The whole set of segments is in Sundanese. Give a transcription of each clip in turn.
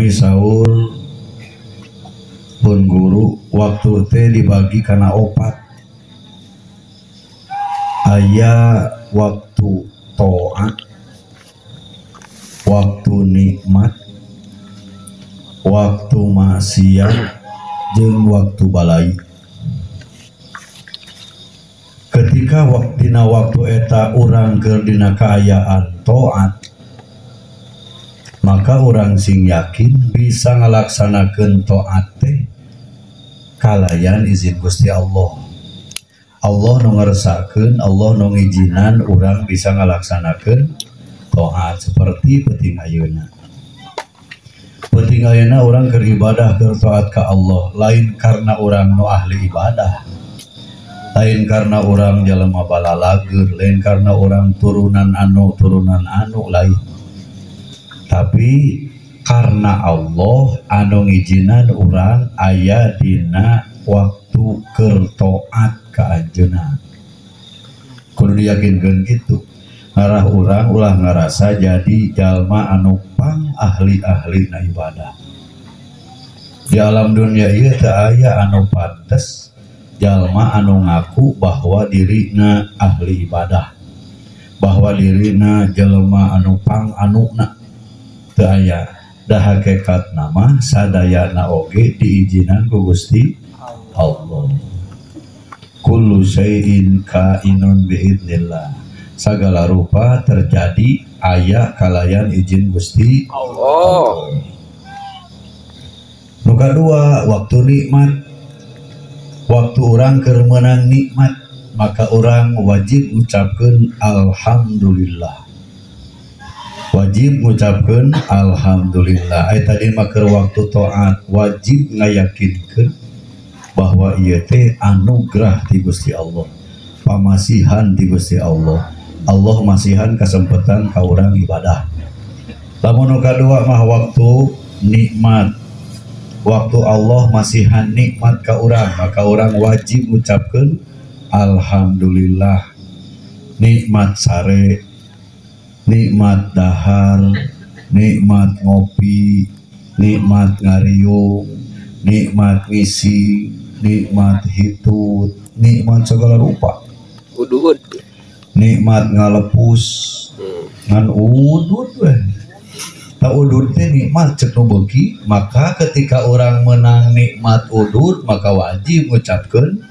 Upami saur pun guru waktu teh dibagi kana opat. Aya waktu taat, waktu nikmat, waktu maksiat, jeung waktu balai. Ketika dina waktu eta urang keur dina kaayaan taat, maka urang sing yakin bisa ngalaksanakeun taat teh kalayan izin Gusti Allah. Allah nu ngeresakeun, Allah nu ngijinan urang bisa ngalaksanakeun taat seperti peuting ayeuna. Peuting ayeuna urang keur ibadah keur taat ka Allah, lain karena urang nu ahli ibadah, lain karena urang jelema balalager, lain karena urang turunan anu lain. Tapi karena Allah anu ngijinan urang aya dina waktu keur taat ka anjeunna. Kudu diyakinkeun kitu. Ngarah urang ulah ngarasa jadi jalma anu pang ahli-ahli na ibadah. Di alam dunia ieu teu aya anu pantes jalma anu ngaku bahwa dirina ahli ibadah, bahwa dirina jelema anu pang anuna teu aya. Da hakikatna mah sadayana oge diizinan ku Gusti Allah. Kullu syai'in kainun biidznillah. Segala rupa terjadi aya kalayan izin Gusti Allah. Nu kadua waktu nikmat. Waktu urang keur meunang nikmat, maka urang wajib ngucapkeun alhamdulillah. Wajib ngucapkeun alhamdulillah. Ai tadi mah keur waktu taat wajib ngayakinkeun bahwa ieu teh anugerah ti Gusti Allah, pamasihan ti Gusti Allah. Allah masihan kesempatan ka urang ibadah. Lamun nu kadua mah waktu nikmat. Waktu Allah masihan nikmat ka urang, maka urang wajib ngucapkeun alhamdulillah. Nikmat sare, nikmat dahar, nikmat ngopi, nikmat ngariung, nikmat ngisi, nikmat hitut, nikmat segala rupa. Udud. Nikmat ngalepus, ngan udud weh. Ta udud teh nikmat cek nu beuki, maka ketika orang menang nikmat udud maka wajib ngucapkeun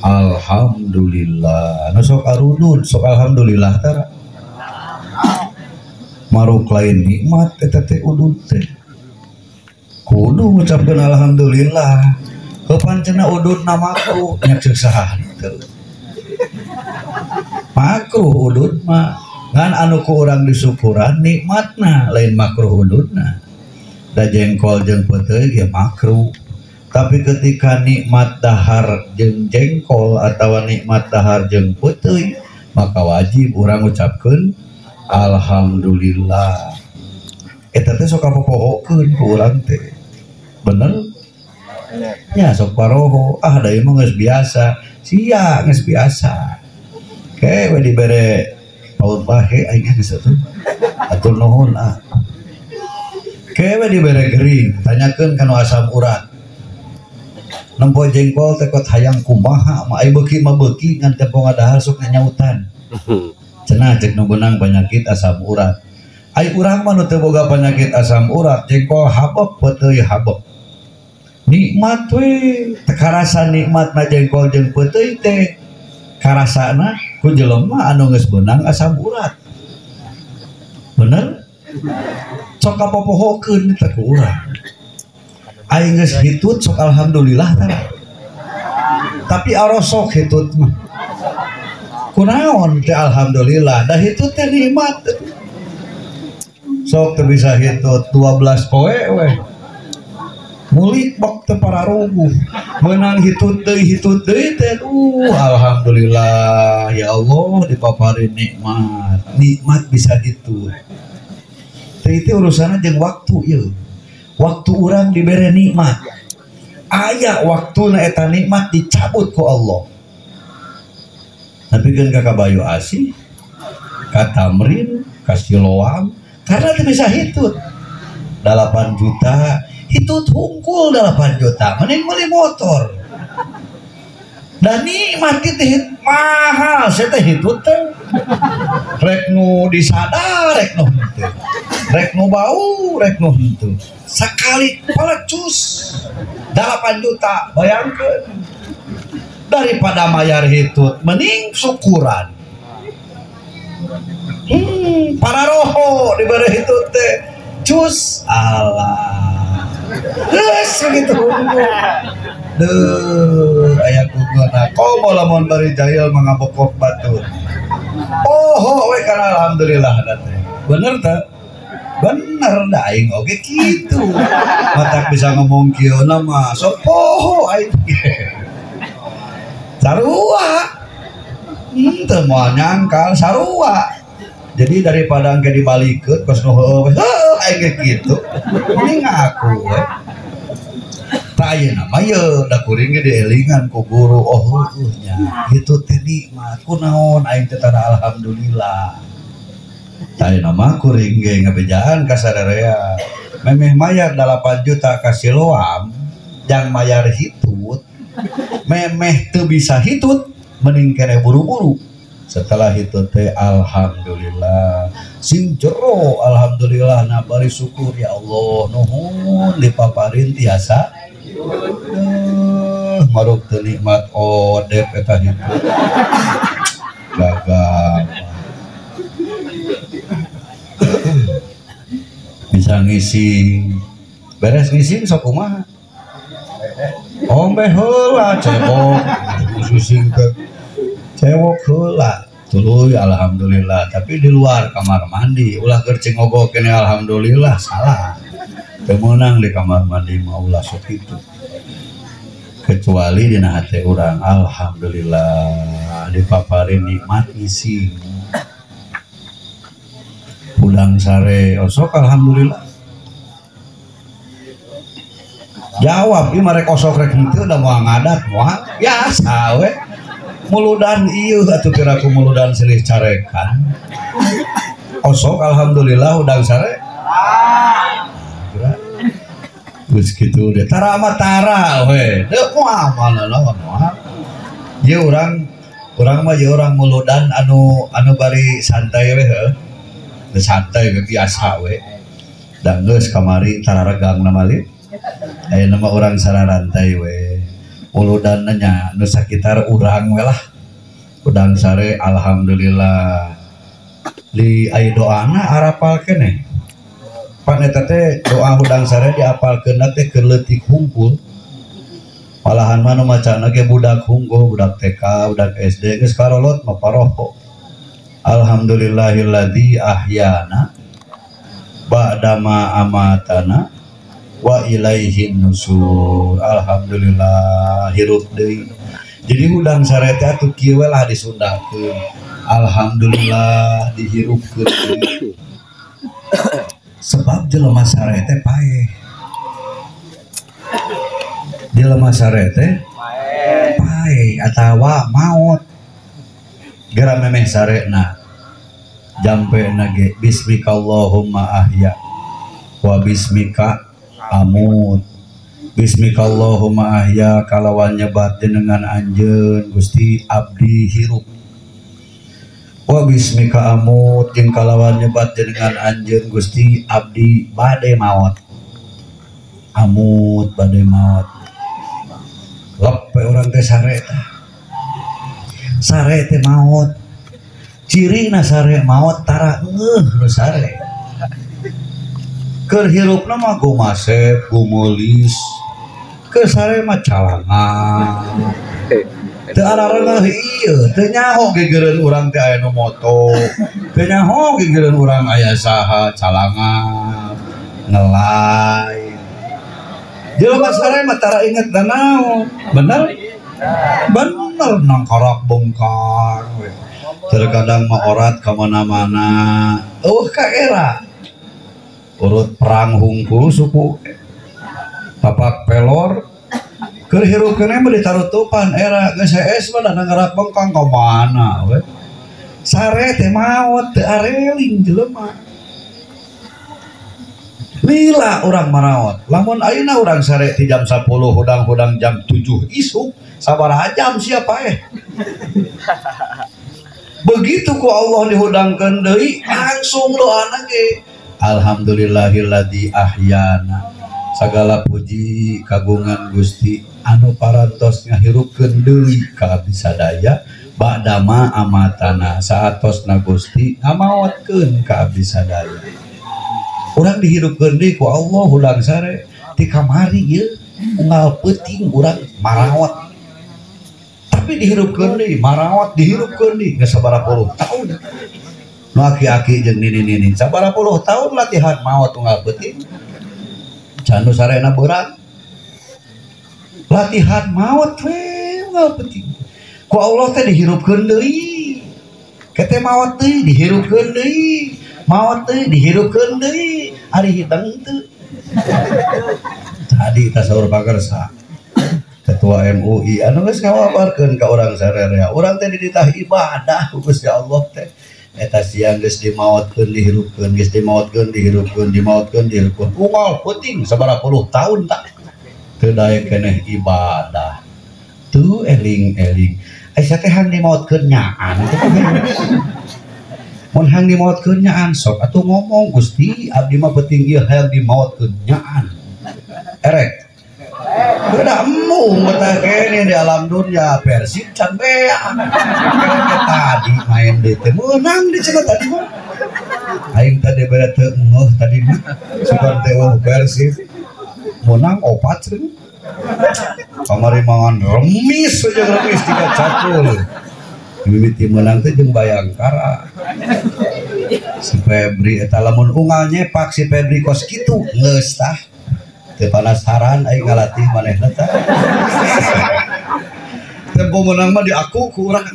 alhamdulillah. Nu sok arudud, sok alhamdulillah tara. Maruk lain nikmat eta teh udud teh. Kudu ngucapkeun alhamdulillah. Kapan cenah ududna makruh nya ceuk saha teu. Makruh udud mah ngan anu ku urang disyukuran nikmatna lain makruh ududna. Da jengkol jeung peuteuy ge makruh. Tapi ketika nikmat dahar jeung jengkol atawa nikmat dahar jeung peuteuy maka wajib urang ngucapkeun alhamdulillah. Eta teh sok kapopohokeun ku urang teh. Bener? Ya sok paroho, ah da ieu mah geus biasa. Sia geus biasa. Ke we dibere paut bahe aing geus atuh. Atur nuhun ah. Ke we dibere gering, tanyakeun ka nu asam urat. Nempo jengkol teh kot hayang kumaha mah ai beuki mah beuki ngan tempo ngadahar sok nyautan. Cenah cek nu beunang penyakit asam urat. Ai urang mah nu teu boga penyakit asam urat, jengkol habek peuteuy habek. Nikmat we, teu karasa nikmatna jengkol jeung peuteuy teh. Karasana ku jelema anu geus beunang asam urat. Bener? Sok kapopohokeun teh ku urang. Aing geus hitut sok alhamdulillah tah. Tapi arosok hitut mah. Kunaon teh alhamdulillah, da hitut teh nikmat. Sok teu bisa hitut 12 poe we. Mulik bak teu pararuguh. Meunang hitut deui teh alhamdulillah ya Allah dipaparin nikmat. Nikmat bisa gitu. Teh itu urusanna jeung waktu ieu. Waktu urang dibere nikmat. Aya waktuna eta nikmat dicabut ku Allah. Tapi kan ka Kabayu Asih, ka Tamrin, ka Siloam, karena teu bisa hitut. 8 juta hitut hungkul 8 juta mending beli motor dan nikmat itu mahal saya teh hitut teh rek nu disadar rek nu henteu rek nu bau rek nu henteu sakali pelecus 8 juta bayangkeun daripada mayar hitut mending syukuran. Para roho diberi hitut teh cus Allah geus begitu deuh aya kuguna komo lamun bari jahil mangabokok batur oh we kana alhamdulillah teh bener teh bener da aing oge kitu matak bisa ngomong kieu mah sok poho aing sarua teu moal nyangkal sarua. Jadi daripada engke dibalikeun kos nu heueuh heueuh aing ge kitu mending ngaku we. Tah ayeuna mah yeuh da kuring ge dielingan ku guru oh heueuh nya kitu teh nikmat kunaon aing teh tara alhamdulillah. Tah ayeuna mah kuring ge ngabejaan ka sarerea memeh mayar 8 juta ka Siloam jang mayar hitut memeh teu bisa hitut mending keneh buru-buru. Setelah itu teh alhamdulillah sing jero alhamdulillah na bari syukur ya Allah nuhun dipaparin tiasa maruk teu nikmat odep eta hitu gagal bisa ngising beres ngising sok kumaha ombe heula cebok ngising teh cewok heula tuluy alhamdulillah tapi di luar kamar mandi ulah keur cingogok kene alhamdulillah salah teu meunang di kamar mandi mah ulah sok kitu kecuali dina hate urang alhamdulillah dipaparin nikmat ngising hudang sare osok alhamdulillah jawab ieu mah rek osok rek henteu da moal ngadat moal biasa we muludan ieu atuh piraku muludan silih carekan osok alhamdulillah hudang sare geus kitu deh tara mah tara we deu moal moal naon moal ieu urang mah ieu urang muludan anu bari santai we heuh santai we biasa we da geus kamari tara regang na mali ayeuna mah urang sararantai we muludan nya nu sakitar urang we lah hudang sare alhamdulillah di aya doana arapal keneh pan eta teh doa hudang sare diapalkeunna teh keur leutik hungkul malahan mah nu macana ge budak hungkul budak TK budak SD geus karolot mah paroho alhamdulillahilladzi ahyana ba'dama amatana wa ilaihin nusur alhamdulillah hirup deui. Jadi hudang sare teh atuh kieu we lah disundakeun alhamdulillah dihirupkeun deui sebab jelema sare teh paeh jelema sare teh paeh atawa maot geura memeh sarena jampena ge bismikallahumma ahya wa bismika amut bismikallahumma ahya kalawan nyebat jenengan anjeun Gusti abdi hirup wa bismika amut jeung kalawan nyebat jenengan anjeun Gusti abdi bade maot amut bade maot lepe urang teh sare teh sare teh maot cirina sare maot tara ngeuh nu sare keur hirupna mah gumasep gumulis keur sare mah calangan teu ararengeuh ieu teu nyaho gegereun urang teh aya nu moto teu nyaho gegereun urang aya saha calangan ngelai jelema sare mah tara inget da naon bener bener nangkarak bongkar we terkadang mah orat ka mana-mana eueuh ka era urut perang hungkul suku papak pelor keur hirup keneh mah ditarutupan era geus hees mah da nangkarak bongkang ka mana we sare teh maot teu areling jelema Lila urang maraot. Lamun ayeuna urang sare ti jam 10 hudang-hudang jam 7 isuk, sabaraha jam siapa eh? Begitu ku Allah dihudangkeun deui, langsung doana ge. Alhamdulillahilladzi ahyana. Sagala puji kagungan Gusti anu parantos ngahirupkeun deui ka abdi sadaya ba'dama amatana saatosna Gusti ngamaotkeun ka abdi sadaya. Urang dihirupkeun deui ku Allah hudang sare ti kamari ieu unggal peuting urang maraot. Tapi dihirupkeun deui, maraot dihirupkeun deui geus sabaraha puluh tahun. Nu aki-aki jeung nini-nini sabaraha puluh tahun latihan maot unggal peuting. Can nu sarena beurang. Latihan maot we unggal peuting. Ku Allah teh dihirupkeun deui. Kete maot deui dihirupkeun deui. Maot deui dihirupkeun deui, ari hideng teu. Tadi tasawur pakersa Ketua MUI anu geus ngawabarkeun ka urang sarerea. Urang teh dititah ibadah ku Gusti Allah teh. Eta siang geus dimaotkeun dihirupkeun, geus dimaotkeun dihirupkeun, dimaotkeun dihirupkeun. Unggal peuting sabaraha puluh tahun tak teu daek keneh ibadah. Tuh eling-eling. Ai teh hang dimaotkeun nyaan teh. Mun hang dimaotkeun nyaan sok atuh ngomong Gusti abdi mah peuting ieu hayang dimaotkeun nyaan. Erek. Beda embung betah kene di alam dunia Persib can beak. Tadi main deui teh meunang di cenah tadi mah. Aing tadi beda teu ngeuh tadi mah. Sugan teh eueuh Persib. Meunang opat cenah. Kamari mangan remis aja remis tiga cacul. Mimiti menang teh jeung Bayangkara. Si Febri eta lamun unggal nyepak si Febri kos kitu geus tah. Teu panasaran aing ngalatih manehna tah. Tempo menang mah diaku ku urang.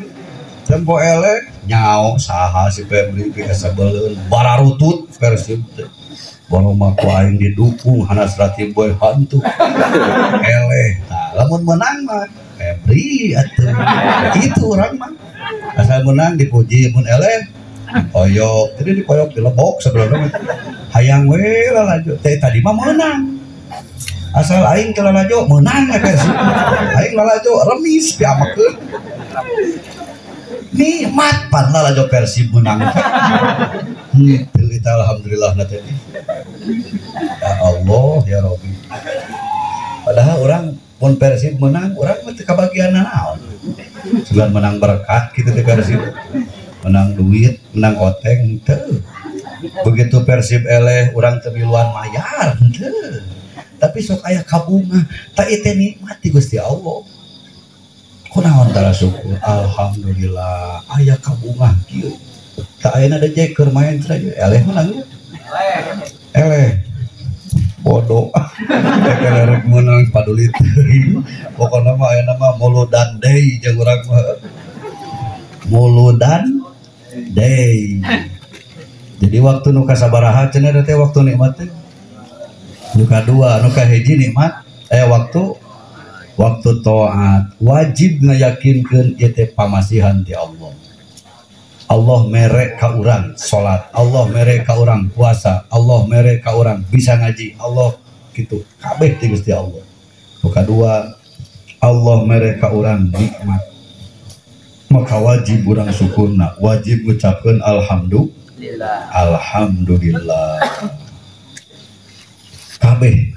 Tempo eleh nyao saha si Febri pikasebeleun bararutut Persib teh. Bono mah ku aing didukung Hanas Ratib boy hantu. Eleh tah lamun menang mah Febri atuh. Kitu urang mah. Asal menang dipuji, mun eleh dikoyok. Jadi dikoyok dilebok sebenarnya. Hayang we lalajo. Teh tadi mah menang. Asal aing ke lalajo menang we Persib. Aing lalajo remis piamakeun. Nikmat pan lalajo Persib menang. Henteu kita alhamdulillah na teh. Ya Allah ya Rabbi. Padahal orang pun Persib menang, orang mah teu kabagian naon. Sugan menang berkat gitu di Persib. Menang duit, menang oteng teu. Begitu Persib eleh urang teu miluan mayar henteu. Tapi sok aya kabunga, tah ieu teh nikmat ti Gusti Allah. Kunaon tara syukur? Alhamdulillah aya kabunga kieu. Tah ayeuna da jeker main teh eleh menang ieu. Eleh. Bodoh. Rek menang paduli teuing. Pokona mah ayeuna mah muludan deui jeung urang mah. Muludan deui. Jadi waktu nu kasabaraha cenah teh waktu nikmat teh. Nu kadua, nu kahiji nikmat waktu taat wajib ngayakinkeun ieu teh pamasihan ti Allah. Allah mere ka urang salat, Allah mere ka urang puasa, Allah mere ka urang bisa ngaji, Allah kitu kabeh ti Gusti Allah. Nu kadua, Allah mere ka urang nikmat. Maka wajib urang syukurna, wajib ngucapkeun alhamdulillah. Alhamdulillah. Kabeh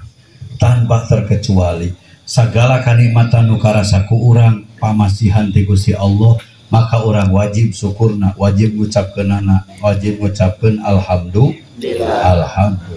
tanpa terkecuali segala kanikmatan nu karasa ku urang pamasihan ti Gusti Allah, maka orang wajib syukurna, wajib ngucapkeunana, wajib ngucapkeun alhamdulillah. Alhamdulillah.